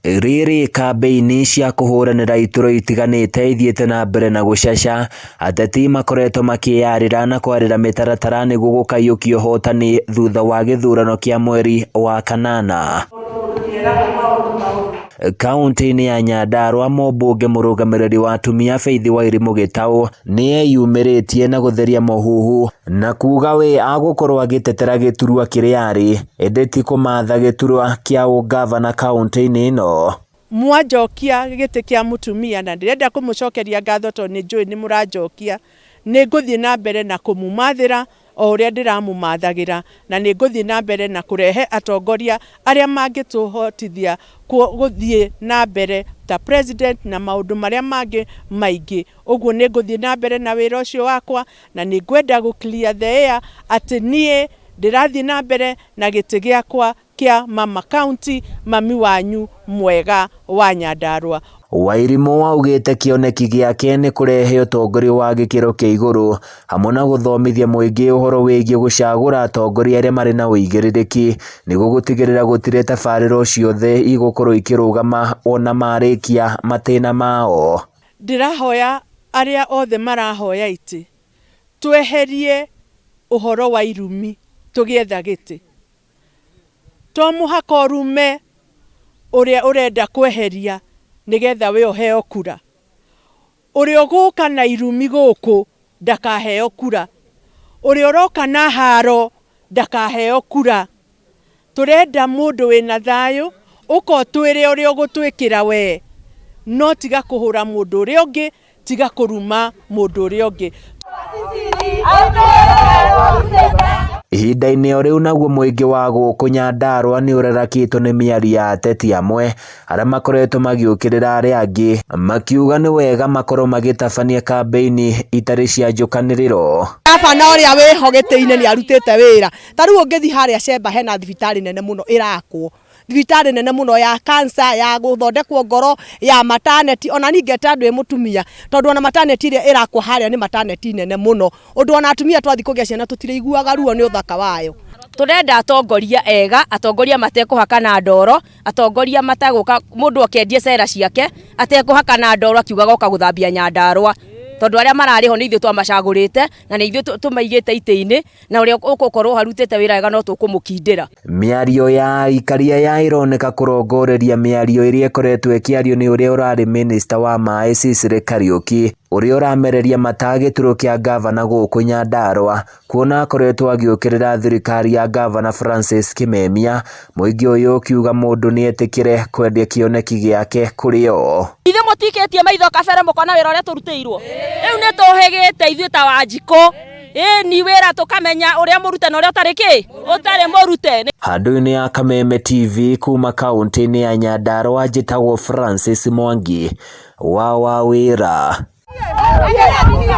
Rĩrĩ kambĩini cia kũhũranĩra iturwa itiganĩte ithiĩte na mbere na gũcaca, ateti makoretwo makĩyarĩra na kwarĩra mĩtaratara nĩguo gũkaiyũkia ũhotani thutha wa gĩthurano kĩa mweri wa kanana. Kauntĩ-inĩ ya Nyandarua mũmbunge mũrũgamĩrĩri wa atumia Faith Wairimu Gĩtaũ nĩeyumĩrĩtie na gũtheria mohuhu na kuga we agũkorwo agĩtetera gĩturwa kĩrĩa arĩ ĩndĩ ti kũmatha gĩturwa kĩa ũngavana kauntĩ-inĩ ĩno. Mwanjokia gĩtĩ kĩa mũtumia na ndĩrenda kũmũcokeria ngatho tondũ nĩ njũĩ nĩ mũranjokia, nĩ ngũthiĩ na mbere na kũmũmathĩra o ũrĩa ndĩramũmathagĩra, na nĩ ngũthiĩ na mbere na kũrehe atongoria arĩa mangĩtũhotithia gũthiĩ na mbere ta president na maũndũ marĩa mangĩ maingĩ. Ũguo nĩ ngũthiĩ na mbere na wĩra ũcio wakwa, na nĩ ngwenda gũ clear the air atĩ niĩ ndĩrathiĩ na mbere na gĩtĩ gĩakwa kĩa mama county, mami wanyu mwega wa Nyandarua. Wairimu augĩte kĩoneki gĩake nĩ kũrehe ũtongoria wa gĩkĩro kĩa igũrũ hamwe na gũthomithia mũingĩ ũhoro wĩgiĩ gũcagũra atongoria arĩa marĩ na ũigĩrĩrĩki nĩguo gũtigĩrĩra gũtirĩ tabarĩra o ciothe igũkorwo ikĩrũgama ona marĩkia matĩna mao. Ndĩrahoya arĩa othe marahoya itĩ tweherie ũhoro wa irumi tũgĩetha gĩtĩ. To mũhaka ũrume ũrĩa ũrenda kweheria nĩgetha we ũheo kura. Ũrĩa ũgũka na irumi gũkũ ndakaheo kura. Ũrĩa ũroka na haro ndakaheo kura. Tũrenda mũndũ wĩna thayũ ũka ũtwĩre ũrĩa ũgũtwĩkĩra we, no tiga kũhũra mũndũ ũrĩa ũngĩ, tiga kũruma mũndũ ũrĩa ũngĩ. Ihinda-inĩ o rĩu naguo mũingĩ wa gũkũ Nyandarua nĩ ũrarakĩtwo nĩ mĩario ya ateti amwe arĩa makoretwo magĩũkĩrĩra arĩa angĩ makiuga nĩ wega makorwo magĩtabania kambĩini itarĩ cia njũkanĩrĩro. Gabana ũrĩa wĩho gĩtĩ-inĩ nĩ arutĩte wĩra. Ta rĩu ũngĩthiĩ harĩa Shemba hena thibitarĩ nene mũno ĩrakwo, thibitarĩ nene mũno ya cancer, ya gũthondekwo ngoro, ya maternity, ona niĩ ngeta ndĩ mũtumia tondũ ona maternity ĩrĩa ĩrakwo harĩa nĩ maternity nene mũno, ũndũ ona atumia twathiĩ kũgĩa ciana tũtirĩiguaga ruo nĩ ũthaka wayo. Tũrenda atongoria ega, atongoria matekũhakana ndoro, atongoria matagũka mũndũ akendie cera ciake atekũhakana ndoro akiugaga oka gũthambia Nyandarua, tondũ arĩa mararĩ ho nĩ ithuĩ twamacagũrĩte na nĩ ithuĩ tũmaigĩte itĩ-inĩ, na ũrĩa ũgũkorwo arutĩte wĩra wega no tũkũmũkindĩra. Mĩario ya aikaria ya ĩroneka kũrongoreria mĩario ĩrĩa ĩkoretwo ĩkĩario nĩ ũrĩa ũrarĩ minista wa maĩ Sicily Kariuki ũrĩa ũramereria mata gĩturwa kĩa ngavana gũkũ Nyandarua kuona akoretwo agĩũkĩrĩra thirikari ya ngavana Francis Kimemia, mũingĩ ũyũ ũkiuga mũndũ nĩetĩkĩre kwendia kĩoneki gĩake kũrĩ o. Ithuĩ mũtikĩtie maitho kabere mũkona wĩra ũrĩa tũrutĩirwo, rĩu nĩ tũhĩgĩte ithuĩ ta Wanjikũ, ĩni wĩra tũkamenya ũrĩa mũrute na ũrĩa ũtarĩ kĩ ũtarĩ mũrute. Handũ-inĩ ya Kameme TV kuma kaũntĩ-inĩ ya Nyandarua njĩtagwo Francis Mwangi wa Wawĩra.